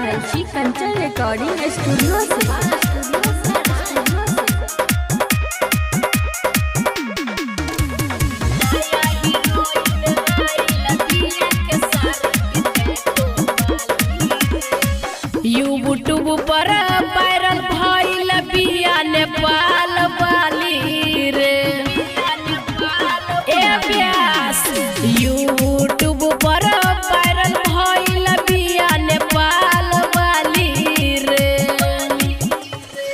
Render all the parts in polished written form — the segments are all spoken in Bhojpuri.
रहल छी कंचन रिकॉर्डिंग स्टूडियो से। यूट्यूब पर वायरल भइल बिया नेपाल वाली रे। ए व्यास, यूट्यूब पर वायरल भइल बिया नेपाल वाली रे।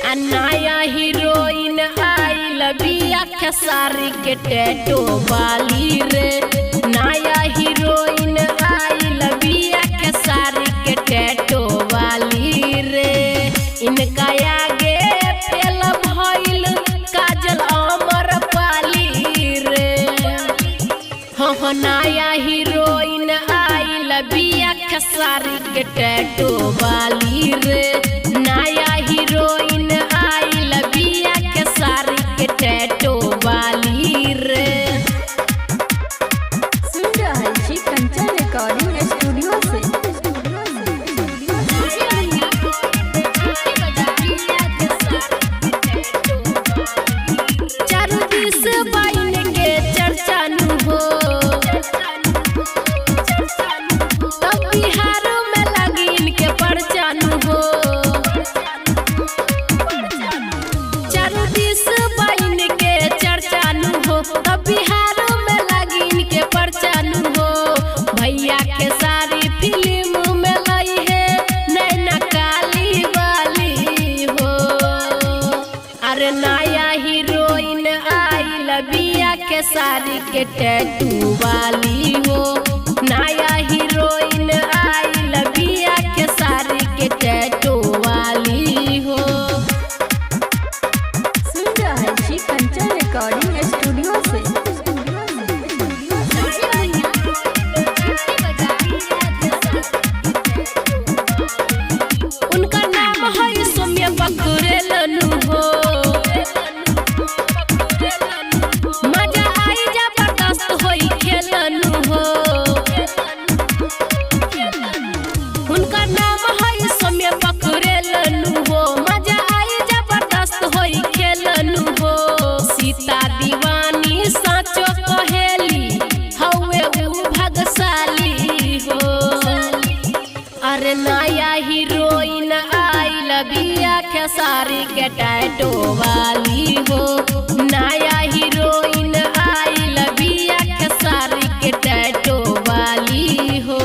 आ नया हीरोइन आइल बिया खेसारी के टैटू वाली रे। नया हीरोइन आइल बिया खेसारी के टैटू वाली रे। इनका आगे फेल भइल काजल अमर पाली रे। हाँ, नया हीरोइन आइल बिया खेसारी के टैटू वाली रे। नया हीरोइन आइल बिया खेसारी के टैटू वाली रे। सुन रहल छी कंचन रिकॉर्डिंग स्टूडियो से। चारू दिस बाइन के चर्चा नु हो, तब बिहार में लगिन के परचा नु हो। चारू दिस बाइन के चर्चा नु हो, तब बिहार में लगिन के परचा नु हो। भैया के सारी फिल्म में लई है नैना काली वाली हो। अरे नया हीरोइन आइल बिया के सारी के टैटू वाली हो। नया हीरोइन आइल बिया के सारी के टैटू वाली हो। सुन रहल छी कंचन रिकॉर्डिंग स्टूडियो से। उनका नाम है सौम्य पकड़ेलनु हो। मजा आई जबरदस्त होई खेलनु हो। उनका नाम है सौम्य पकड़ेलनु हो। मजा आई जबरदस्त होई खेलनु हो। सीता दीवानी साचो कहेली हवे उ भागशाली हो। अरे नया हीरोइन आइल बिया खेसारी के टैटू वाली हो। नया हीरोइन आइल बिया खेसारी के टैटू वाली हो।